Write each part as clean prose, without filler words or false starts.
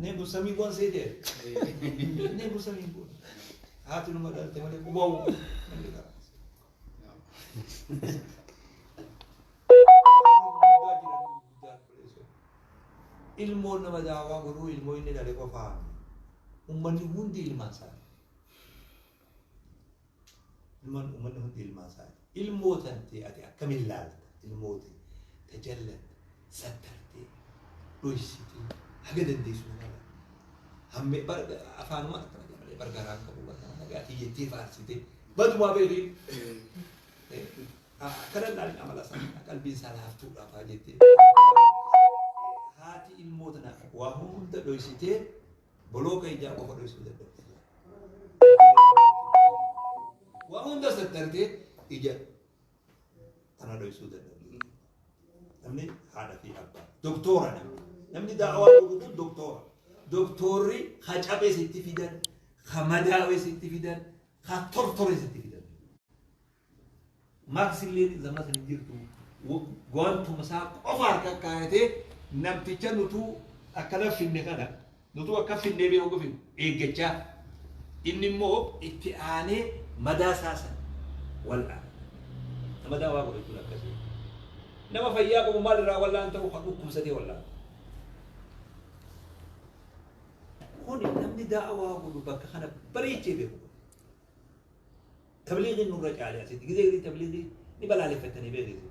Inneen kun samii bu'an seetee? Inneen kun samii bu'an. Haati numa dhalte malee qubaa bu'an. Namni karaa. Ilmoon nama daawaa godhuu ilmoo inni dhale qofaa. Uummanni hundi ilmaan isaati. Ilmaan uummanni hundi ilmaan isaati. Ilmoo tantee ati akkamiin laalta? Ilmoo tee tajallatte, sattartee, dhoysitee, haga dandeessu namarra. Hamme bar afaanumaan akkana jedha malee bar garaan qabu bar nama nagaatii jettee faarsitee badumaa beekiin. Akkana ilaalin amala isaa qalbiin isaa laaftuudha faa jettee. Haati ilmoo tana waa hunda dhoysitee bolooka ijaa qofa dhoysuu dadhabde. Waa hunda sattartee ija tana dhoysuu dadhabde. Namni haadha fi abbaa. Doktoora namni. Namni daawaa godhu kun doktoora. Doktoorri ka cabe sitti fidan, ka madaawe sitti fidan, ka tortore sitti fidan. Max illee zamana san hin jirtu. Wantuma isaa qofa harka kaayatee namticha nutuu akkana finne kana nutuu akka finnee beeku gufin eeggachaa inni immoo itti aanee madaa isaa san wal'aana. Nama daawaa godhu jechuun akkasii. Nama fayyaa qabu maal irraa wal'aan ta'u kan dhukkubsatee wal'aan. Kuni namni daawaa godhu bakka kana bareechee beeku. Tabliiqiin nurra caale asitti. Gizee garii tabliiqii ni balaaleffattanii beekisu.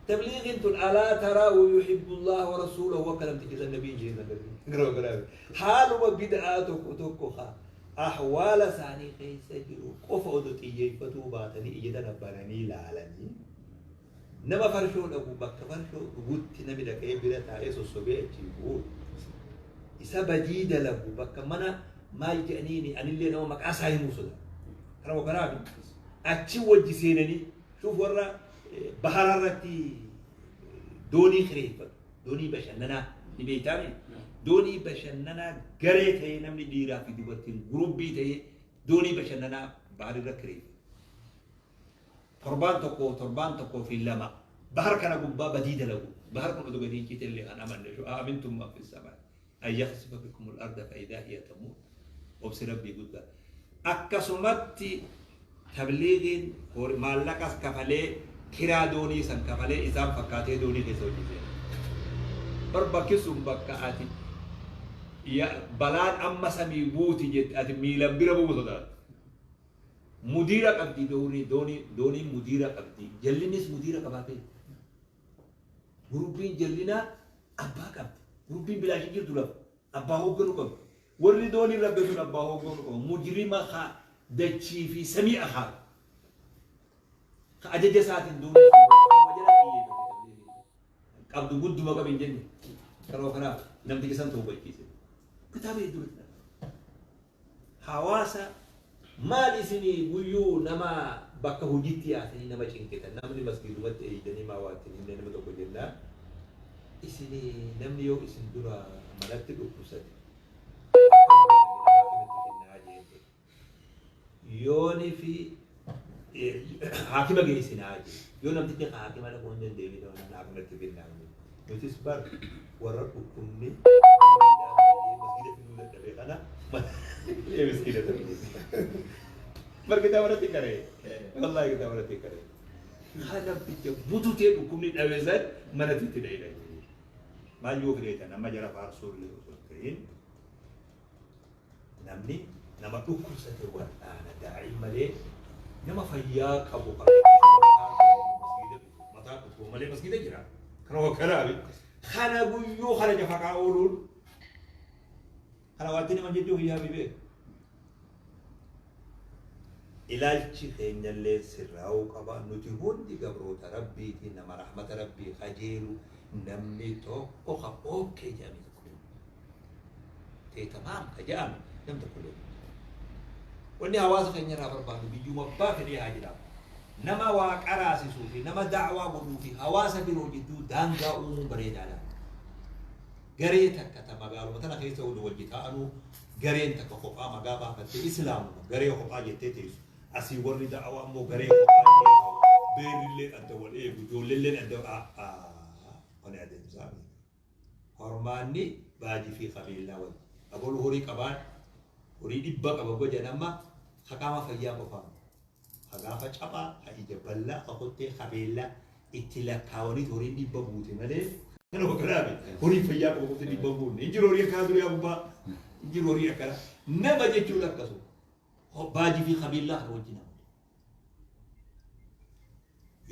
Tabliiqiin tun alaa taraahu yuhibbullaha wa rasuulahu akka namtichi san nabiin jee san garii. Gara garaa. Haaluma bid'aa tokko tokko ka ahwaala isaanii keessa jiru qofa odoo xiyyeeffatuu baatanii ija tana bananii laalanii nama farshoo dhabu bakka farshoo dhugutti nami dhaqee bira taa'ee sossobee achii bu'u isa badii dalagu bakka mana maal jedhaniini anillee nama maqaa isaa himuu soda. Kana kanaaf achi wajji seenanii shuuf warra bahara irratti doonii kireeffatu doonii bashannanaa ni beektaami doonii bashannanaa garee ta'ee namni dhiiraa fi dubartiin gurubbii ta'ee doonii bashannanaa bahara irra kireeffatu. Torbaan tokko torbaan tokkoo fi lama bahar kana gubbaa badii dalagu bahar kun odoo gadi hin cite illee kan amanne shu aamintum man fi samaa an yakhsifa bikum al-arda fa idhaa hiya tamuur obsi rabbii guddaa akkasumatti tabliigiin maallaqas kafalee kiraa doonii san kafalee isaan fakkaatee doonii keessa hojii seena. Bar bakki sun bakka ati balaan amma samii buuti jette ati miilan bira bu'uu sodaatu. Mudiira qabdi doonii doonii dooniin mudiira qabdi jallinnis mudiira qabaa beeku. Gurubbiin jallinaa abbaa qabdi. Gurubbiin bilaashin jirtu lafa abbaa hoogganu qabdi. Warri doonii rabbe sun abbaa hoogganu qaba. Mujrima ka dachii fi samii akaaru. Ka ajaja isaatiin doonii sun nama jala xiyyeeffate qabdu gudduma qabi hin jenne. Karoo kanaaf namtichi san toobachiise. Kitaaba hedduu irratti Hawaasa maal isinii guyyuu nama bakka hujitti yaatanii nama cinqitan namni masgiidumatti eeydanii maa waa itti hin himne nama tokko jennaan isinii namni yoo isin dura manatti dhukkubsate akkam gootan jedha haakimatti finnaa jeen ture yooni fi haakima geessinaa jee yoo namtichi ka haakima dhaquu hin dandeenye ta'u haakimatti finnaa jee Nutis bar warra dhukkubni masgiida fiduu dadhabe kana miskiina ta'e. Bar kitaaba irratti qaree. Wallaahi kitaaba irratti qaree. Haa namticha bututee dhukkubni dhabe san manatti itti dhayidha. Maal yoo fideetan amma jara faarsuu illee osoo hin ta'in Namni nama dhukkubsate wal'aana daa'im malee nama fayyaa qabu kan masgiida dhufu mataa dhukkuba malee masgiida jira. Kana wakkanaafi kana guyyuu kana jafaqaa ooluun kana waatti nama jechuu hiyyaa fi beeku. Ilaalchi keenyallee sirraa'uu qaba. Nuti hundi gabroota Rabbiiti. Nama rahmata Rabbii kajeelu namni tokko ka okkee jedhame tokko hin jiru. Ta'e tamaam ka jedhame nam tokko illee hin jiru. Wanni hawaasa keenya irraa barbaannu biyyuma abbaa fedhee haa jiraatu. Nama waa qaraasisuu fi nama da'waa godhuu fi hawaasa biroo jidduu daangaa uumuun bareedaadha. Garee takka ta magaaluma tana keessa odoo wajji taa'anuu gareen takka kophaa magaa baafattee islaamuma garee kophaa jettee teessu. Asii warri da'awaa immoo garee kophaa jee taa'u. Beerrilleen adda wal eegu, ijoolleelleen adda kuni adeemsaa miti. Hormaanni Baajii fi qabeellaa wajji. Aboluu horii qabaan horii dhibba qaba gojan amma haqaama fayyaa qofaan. Hagaafa caphaa, ha ija bal'aa, ha kottee qabeellaa itti lakkaawaniit horiin dhibba guute malee kana bakka horii fayyaa qofa qofti dhibba guunne. Hin jiru horii akkanaa duriyaa gubbaa. Hin jiru horii akkanaa. Nama jechuun akkasuma. Baajii fi qabeellaa kana wajjin nama.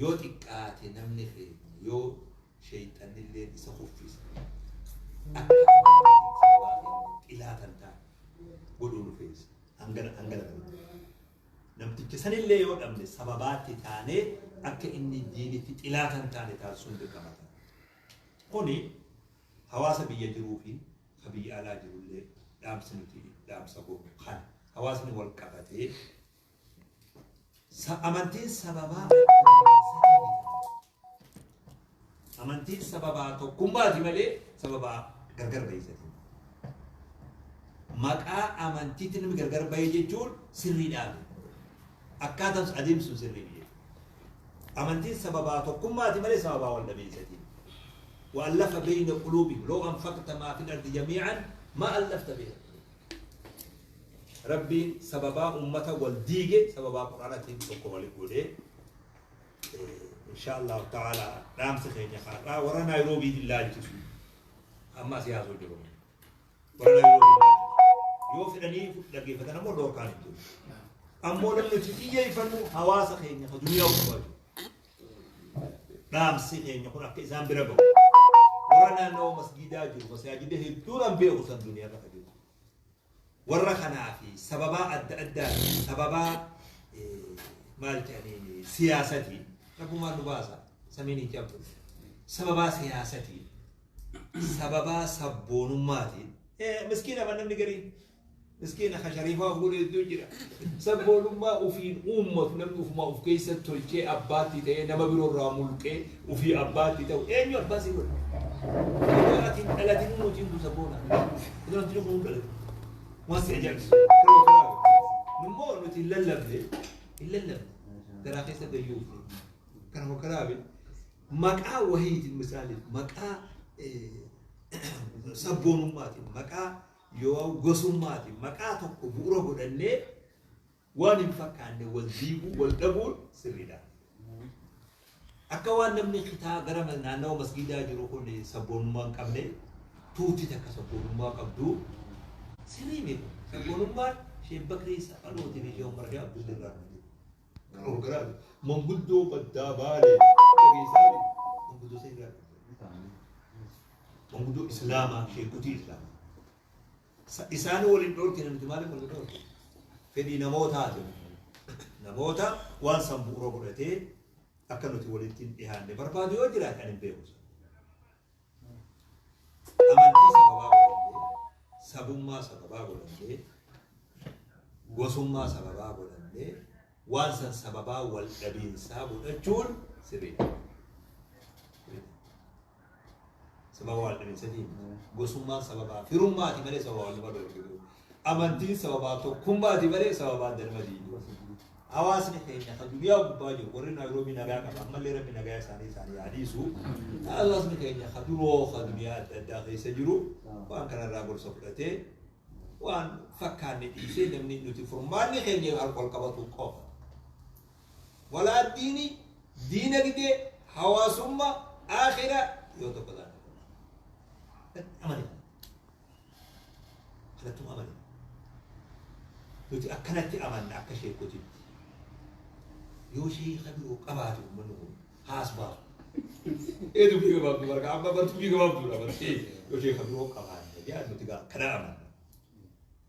Yoo xiqqaate namni keenya yoo sheeyxannillee isa kuffise akka sababaa keenya xilaatan taane godhuu nu feesa. Hangana hangana kana. Namticha sanillee yoo dhabne sababaatti taanee akka inni diinitti xilaatan taane taasisuun dirqama ta'a. Kuni hawaasa biyya jiruu fi ka biyya alaa jirullee dhaamsi nuti dhaamsa goonu kana. Hawaasni wal qabatee amantiin sababaa amantiin sababaa tokkummaati malee sababaa gargar ba'isaati. Maqaa amantiitti namni gargar bahee jechuun sirriidhaa miti. Akkaataan adeemsuun sirrii miti. Amantiin sababaa tokkummaati malee sababaa wal dhabiinsaati. وألف بين قلوبهم لو أنفقت ما في الأرض جميعا ما ألفت بين Rabbiin sababaa ummata wal diige sababaa Qur'aanatiin tokko wali godhee insha Allahu ta'ala. Dhaamsi keenya har'aa warra Naayiroobii ilaalchisu amma asii haasoo jiru. Warra Naayiroobii ilaalchisu. Yoo fedhanii dhaggeeffatan ammoo dhoorkaan hin jiru. Ammoo namni nuti xiyyeeffannu hawaasa keenya ka duniyaa gubbaa jiru. Dhaamsi keenya kun akka isaan bira gahu. Warra naannoo masgiidaa jiru masaajida hedduun an beeku san duniyaa irra jiru. Warra kanaa fi sababaa adda addaa sababaa maal jedhaniin siyaasatiin rabbumaan nu baasa samiin hin cabdu. Sababaa siyaasatiin sababaa sabboonummaatiin miskiina ban namni gariin miskiina ka shariifaa of godhu hedduu jira. Sabboonummaa ofiin uummatu namni ofumaa of keessa tolchee abbaatti ta'ee nama biroo irraa mulqee ofii abbaatti ta'u eenyu abbaa si godha? Yeroo ati hin dhalatin nuti hin sabboona. Yeroo ati hin dhalatin. Waan si ajaa'ibsiisu. Nummoo nuti hin lallabne hin lallabne garaa keessa gayyuufne. Kanuma karaabe maqaa wahiitiin misaaliif maqaa sabboonummaatiin maqaa yoo gosummaatiin maqaa tokko bu'uura godhannee waan hin fakkaanne wal diiguu wal dhabuun sirriidha. Akka waan namni kitaa gara naannawa masgiidaa jiru kun sabboonummaa hin qabne tuuti takka sabboonummaa qabdu sirrii miti. Sabboonummaan Sheek Bakrii Saphalootii fi Sheek Umar Shee Abdulli irraa dhufte. Kan manguddoo baddaa baalee dhageessaa manguddoo san irraa dhufte. Manguddoo Islaamaa sheekotii Islaamaa. Isaan waliin dhorkine nuti maaliif waliin dhorkine? Fedhii namootaati. Namoota waan san bu'uura godhatee akka nuti walitti hin dhiyaanne barbaadu yoo jiraate ani hin beeku. Amantii sababaa godhannee, sabummaa sababaa godhannee, gosummaa sababaa godhannee waan san sababaa wal dhabiinsaa godhachuun sirriidha. Sababa wal dhabiinsatiin gosummaan sababaa firummaati malee sababa wal nama dhorkitu. Amantiin sababaa tokkummaati malee sababaa adda nama diigu. Hawaasni keenya kan duniyaa gubbaa jiru warri Naayiroobii nagaa qaba ammallee rabbi nagaa isaanii isaanii haa dhiisu. Hawaasni keenya kan duroo kan duniyaa adda addaa keessa jiru waan kanarraa gorsa fudhatee waan fakkaanne dhiisee namni nuti furmaanni keenya harka wal qabatu qofa. Walaa diini, diinagdee, hawaasummaa, aakhira yoo tokko taane. Amani. Kanattuu amani. Nuti akkanatti amanna akka sheekotitti. Yoo sheeka biroo qabaate uummanni kun haas baasu. Ee dubbii gabaabduu barka amma bar dubbii gabaabduudha bartee yoo sheeka biroo qabaanne jaa nuti gaa akkana amanna.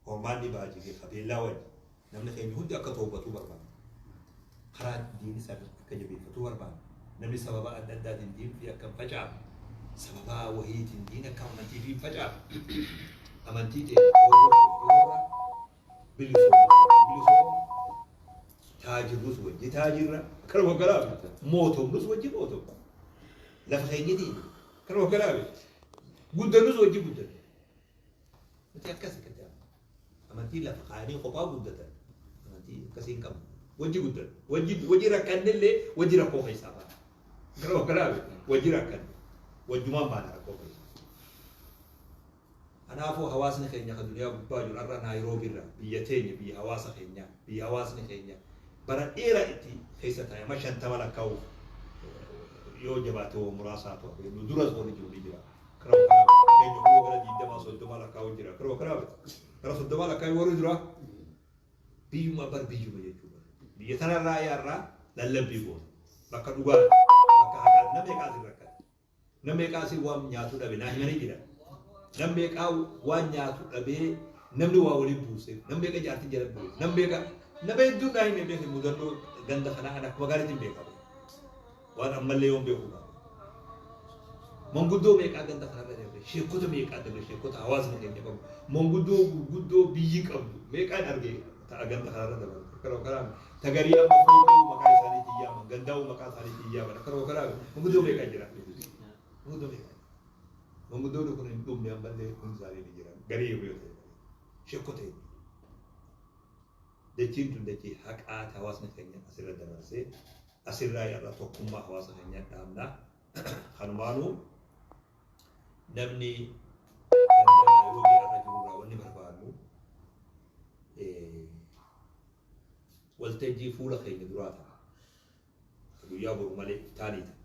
Hormaanni baajii fi qabeellaa wajji namni keenya hundi akka toobatuu barbaada. Karaa diin isaa akka jabeeffatuu barbaada. Namni sababa adda addaatiin diin fi akka hin facaafne sababaa wahiitiin diin akka amantii fi hin facaafne amantii ta'e roorroo bilisoomna taajirrus wajji taajirra kanuma kanaa mootomnus wajji mootomna lafa keenyatiin kanuma kanaa guddannus wajji guddanna. Nuti akkas akkatti amantii lafa kaanii kophaa guddatan amantii akkasii hin qabnu. Wajji guddan wajji wajji rakkannellee wajji rakkoo keessaa baana. Kanuma kanaa wajji rakkanne wajjumaan baana rakkoo keessaa. Kanaafuu hawaasni keenya kan duniyaa gubbaa jiru har'a Naayiroobii irraa biyya teenya, biyya hawaasa keenya, biyya hawaasni keenya bara dheeraa itti keessa taa'e amma 50 lakkaa'uuf yoo jabaate waa muraasaa ta'u nu duras warri jiru ni jira. Karaa karaa keenya kunoo gara 20 30 lakkaa'u jira. Karaa karaa gara 30 lakkaa'u warri dura biyyuma bar biyyuma jechuudha. Biyya tanarraa yaarraa lallabbii goona. Bakka dhugaa, bakka haqaa nama meeqaa asii rakkate. Nama meeqaa asii waan nyaatu dhabe naa himanii jira. Nama meeqaa waan nyaatu dhabee namni waa waliin buuse. Nama meeqa jaartii jala bu'e. Nama meeqa nama hedduun naa himee beeke mudannoo ganda kanaa ana akkuma gaariitti hin beekamu. Waan ammallee yoon beeku qaba. Manguddoo meeqaa ganda kanarra dabre, sheekota meeqaa dabre, sheekota hawaasni keenya qabu, manguddoo gurguddoo biyyi qabdu meeqaan arge ta'a ganda kanarra dabarte. Karoo karaa tagarii amma fooqii maqaa isaaniitiin yaaman, gandaa'uu maqaa isaaniitiin yaaman. Karoo karaa manguddoo meeqaa jira. Manguddoo meeqaa jira. Manguddoonni kun hin dhumne, ammallee hundi isaanii ni jiran. Garii yoo ta'e sheekota hedduu. Dachiin tun dachii haqaati hawaasni keenya asirra dabarsee asirraa irra tokkummaa hawaasa keenya dhaabna. Kanumaanuu namni ganda Naayiroobii irra jirurraa wanni barbaadnu waltajjii fuula keenya duraa ta'a. Guyyaa boru malee iftaanii ta'a.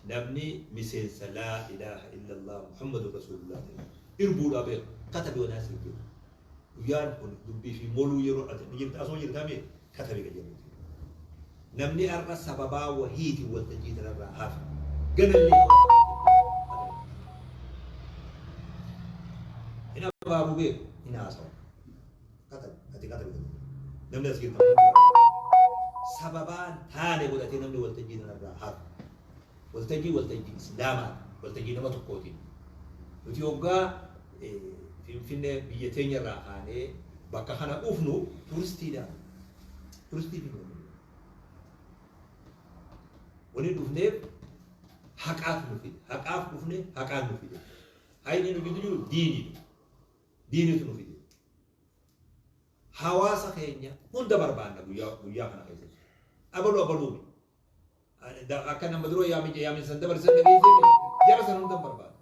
Namni miseensa laa ilaaha illallah Muhammadu Rasuulullah ta'e irbuudhaa beeku katabe wanaa siif jedhu. Guyyaan kun dubbii fi moluu yeroo ati ni jirta asuma jirtaa mee katabe ka jedhuuti. Namni har'a sababaa wahiitiin waltajjii tanarraa hafe ganallee hawaasa katabe. Hin abaaru beeku hin haasawu. Katabe ati katabe. Namni as jirtan hundi sababaan taane godhatee namni waltajjii tanarraa hafe. Waltajjii waltajjii Islaamaa, waltajjii nama tokkootiin. Nuti hoggaa Finfinnee biyya teenya irraa kaanee bakka kana dhufnu turistiidha. Turistii fi wani dhufneef haqaaf nu fide. Haqaaf dhufne, haqaan nu fide. Hayni nu gidduu jiru diiniidha. Diinitu nu fide. Hawaasa keenya hunda barbaanna guyyaa guyyaa kana keessatti. Abaluu abaluu akka nama dura yaamicha yaaminsan dabarsan dhageessee jara san hunda barbaada.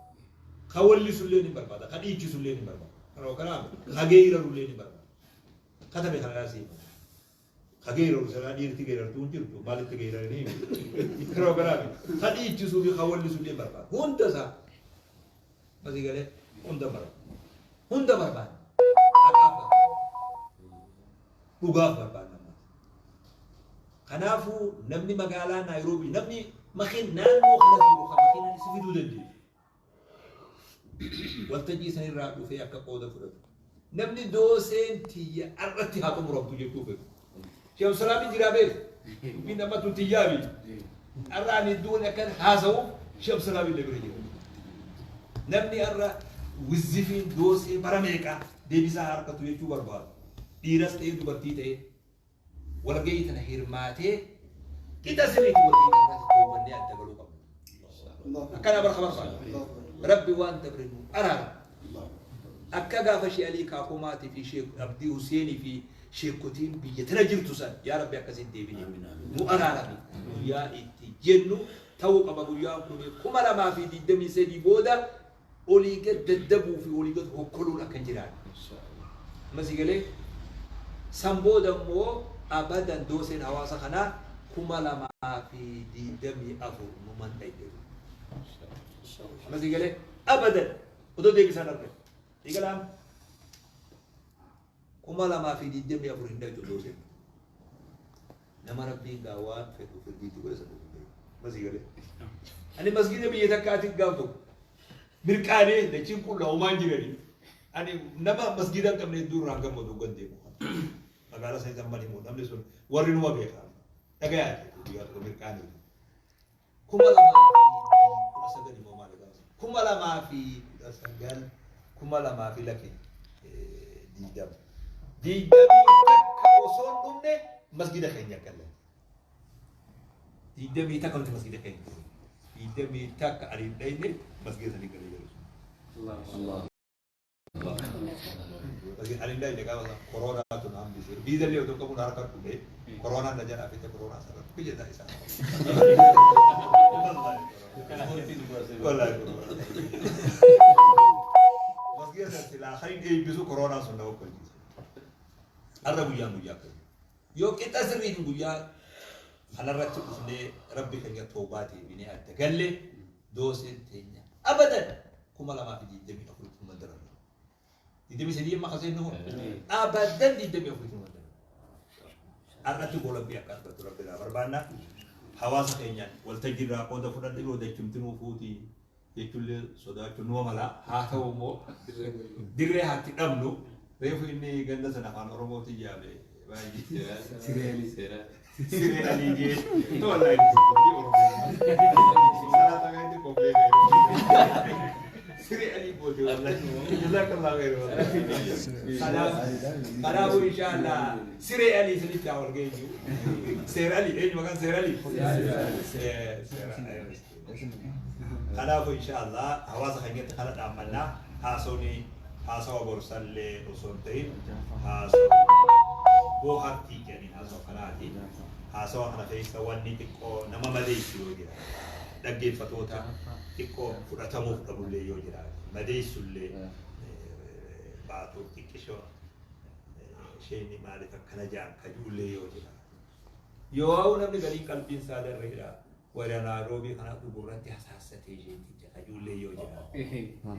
Ka wallisullee ni barbaada, ka dhiichisullee ni barbaada. Kanoo kanaaf ka geerarullee ni barbaada. Katabe kana laasii. Ka geeraru sanaa dhiirti geerartuu hin jirtu maalitti geeraranii. Kanoo kanaaf ka dhiichisuu fi ka wallisullee barbaada. Hunda isaa. Masii galee hunda barbaada. Hunda barbaada. Haqaaf barbaada. Dhugaaf barbaada. Kanaafuu namni magaalaa Naayiroobii, namni makiin naannoo kana jiru kan makiinaan si fiduu dandeessu. Waltajjii sanirraa dhufee akka qooda fudhatu. Namni dooseen tiyya har'atti haa xumuramtu jechuu fedhu. Sheekh Salaamin jiraa beeku. Dubbiin amma tun tiyyaabi. Har'a ani iddoon akkan haasa'uuf Sheekh Salaamin illee bira jira. Namni har'a wizzifiin doosee bara meeqaa deebisaa harkatu jechuu barbaadu. Dhiiras ta'ee dubartii ta'ee walgahii tana hirmaatee qixa sirriitti walgahii tana irratti toobannee adda galuu qabna. Akkana barka barbaada. Rabbi waan dabre nu araara. Akka gaafa Shee Alii Kaakomaatii fi Sheek Abdii Huseenii fi sheekotiin biyya tana jirtu san yaa Rabbi akkasiin deebine nu araarami guyyaa itti jennu ta'uu qaba. Guyyaan kun 2023 booda olii gad daddabuu fi olii gad hokkoluun akka hin jiraanne. Amma si galee san booda immoo abadan dooseen hawaasa kanaa 2024 numan dhayte. Amma si galee abadan odoo deebisaan argate. Si galaan 2024 hin dhaytu dooseen. Nama Rabbiin gaa waan fedhu firdiitti godhe sana hin beeku. Amma si galee. Ani masgiida biyya takkaatiin gaaf tokko mirqaanee dachiin qullaa homaan jiranii. Ani nama masgiida hin qabne hedduu irraan gammadu hoggan deemu. Magaalaa sanitti amma himu namni sun warri numa beekaa. Dhagayaa jedhu guyyaa tokko mirqaanee. 2019 immoo maali gaafa? 2019 kuma lamaa fi laki 20. 21 osoo hin dhumne masgiida keenya galle. 21 nuti masgiida keenya galle. 21 ani hin dhayne masgiida sanii galee jiru. Ani hin dhayne gaafa sana koroonaa tun hambise. Viizallee otoo qabuun harka dhume koroonaan na jalaa fixe, koronaa sana biyya isaa isaa. Wallahi koronaa. Masgiida san silaa kan hin eebbisu koronaan sun nama kolchise. Har'a guyyaan guyyaa akkasii. Yoo qixa sirriitiin guyyaa kanarratti dhufnee rabbi keenya toobaa deebinee adda galle dooseen teenya abadan 2024 kuma daran. 23 amma kaseen nu abadan 24 kuma daran. Har'atti goolabbii akka argattu rabbi irraa barbaanna. Hawaasa keenyaan waltajjii irraa qooda fudhadhe yoo dachumtinuu fuutii jechuullee sodaachuun numa mala. Haa ta'u immoo dirree haatti dhabnu reefu inni ganda sana afaan Oromootiin yaame baay'ee. Siree Ali seera. Siree Ali jee. Wallahi Oromoo. Salaata gaa'etti qopheessee. Siree Ali goote wallahi. Jazakallahu khairan wallahi. Kanaafuu inshallah Siree Ali isinitti haa wal geenyu. Seer Ali eenyu maqaan Seer Ali? Seer Ali. Kanaafuu inshallah hawaasa keenyatti kana dhaammannaa haasawni haasawa gorsallee osoo hin ta'in haasawa boohartii jedhaniin haasawa kanaati. Haasawa kana keessa wanni xiqqoo nama madeessu yoo jira dhaggeeffatoota xiqqoo fudhatamuuf dhabullee yoo jira madeessullee baatu xiqqishoo isheen maaliif akkana jaan kajuullee yoo jira. Yoo namni galiin qalbiin isaa darreedha. Warra Naayiroobii kana dhugurratti hasaasatee isheeticha kajuullee yoo jira.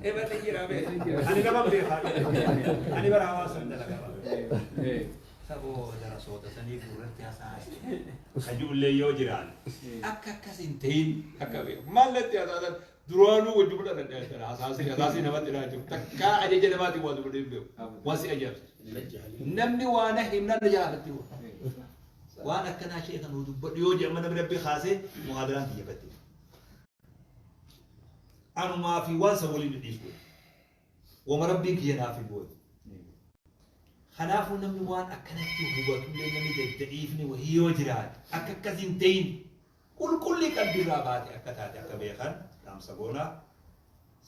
Eballi jira bee. Ani nama beekaa. Ani bara hawaasa hin dalagaa. Saboo darasoota sanii gurratti hasaase. Kajuullee yoo jiraan. Akka akkas hin ta'in akka beeku. Maallatti hasaasan duraanuu wajji fudhatan dhiyaatan hasaasii hasaasii namatti dhiyaa jiru. Takkaa ajaja namaatiin waa dubbatee hin beeku. Waan si ajaa'ibsiisu. Namni waan himnaan na jaalatti. Waan akkanaa ishee kan dubbadhu yoo jedhama namni rabbi kaasee muhaadaraan xiyyeeffatti. Anumaa fi waan san waliin dhiisu. Wama rabbiin kiyya naaf hin goote. Kanaafuu namni waan akkanatti hubatullee namni dadda'iifni wahii yoo jiraate akka akkas hin ta'in qulqullii qalbiirraa baate akka taate akka beekan dhaamsa goonaa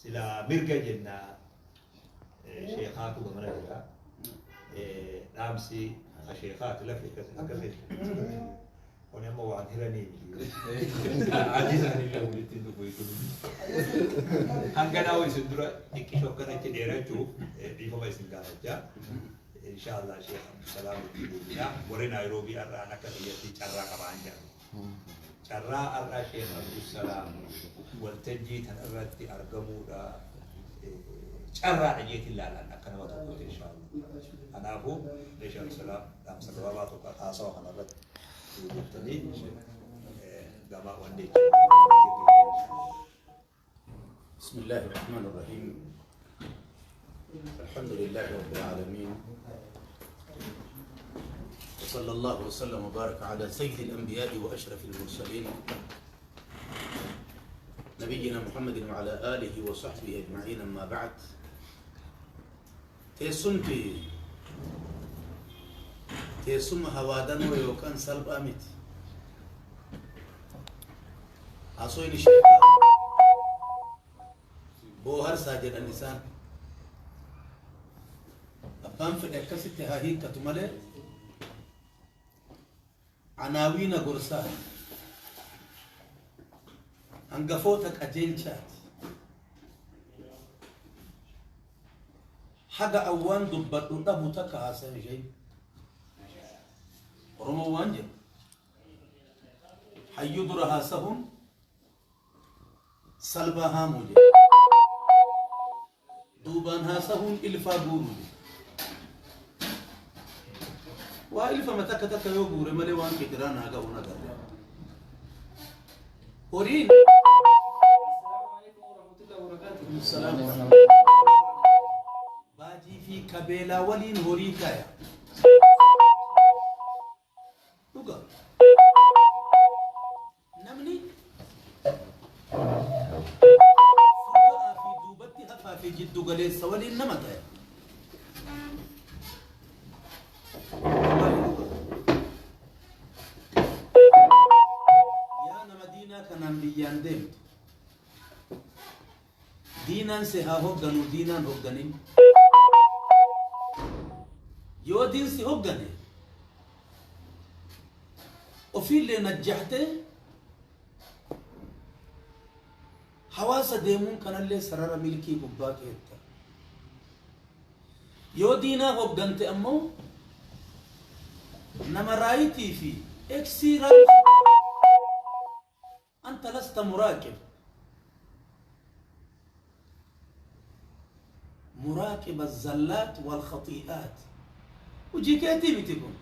silaa mirga jennaa sheekaatu gamana jira. Dhaamsi sheekaati lafi akkasii. Kun amma waan hiranii miti. Adii isaanii walitti hin dhufu jechuudha. Hanga naa isin dura xiqqishoo akkanatti dheerachuuf dhiifama isin gaafachaa. Inshallah Sheekh Abdusalaam itti deebina. Warri Naayiroobii har'aan akka biyyatti carraa qabaan jedhu. Carraa har'aa Sheekh Abdusalaam waltajjii tanarratti argamuudha. Carraa dhajeetiin ilaalan akka nama tokkotti inshallah. Kanaafuu Sheekh Abdusalaam dhaamsa gabaabaa tokko haasawa kanarratti jettanii gama wanni بسم الله الرحمن الرحيم. الحمد لله رب العالمين، وصلى الله وسلم وبارك على سيد الأنبياء وأشرف المرسلين نبينا محمد وعلى آله وصحبه أجمعين، أما بعد. تيسمتي تيسم هوادن ويوكان سلب أمت أصوين الشيطان بوهر ساجد النسان أبان في الأكاسة هاي كتملة عناوين قرصان هنقفوتك أجيل شات حاجة أوان دبر أبو تكا هاسان شيء رمو وانجل حيدر هاسهم سلبا هاموجي دوبان هاسهون إلفا غورو وإلفا متك تك يو غوري ملي وان كتران هاغا ونا هورين. السلام عليكم ورحمة الله وبركاته. السلام ورحمة باجي في كبيلا ولين هوري كايا دوغا نمني في جدو قليل سوالي إنما تايا يا نمدينة كان بيان ديمت دينان سها هوغنو دينان هوغنين يو دين سي هوغني وفي اللي نجحته hawaasa deemuun kanallee sarara milkii gubbaa keetta. Yoo diinaa hoggante ammoo nama raayitii fi eksii raayisuu anta lasta muraaqib muraaqib azzallaat wal khatii'aat. Hojii keetii miti kun.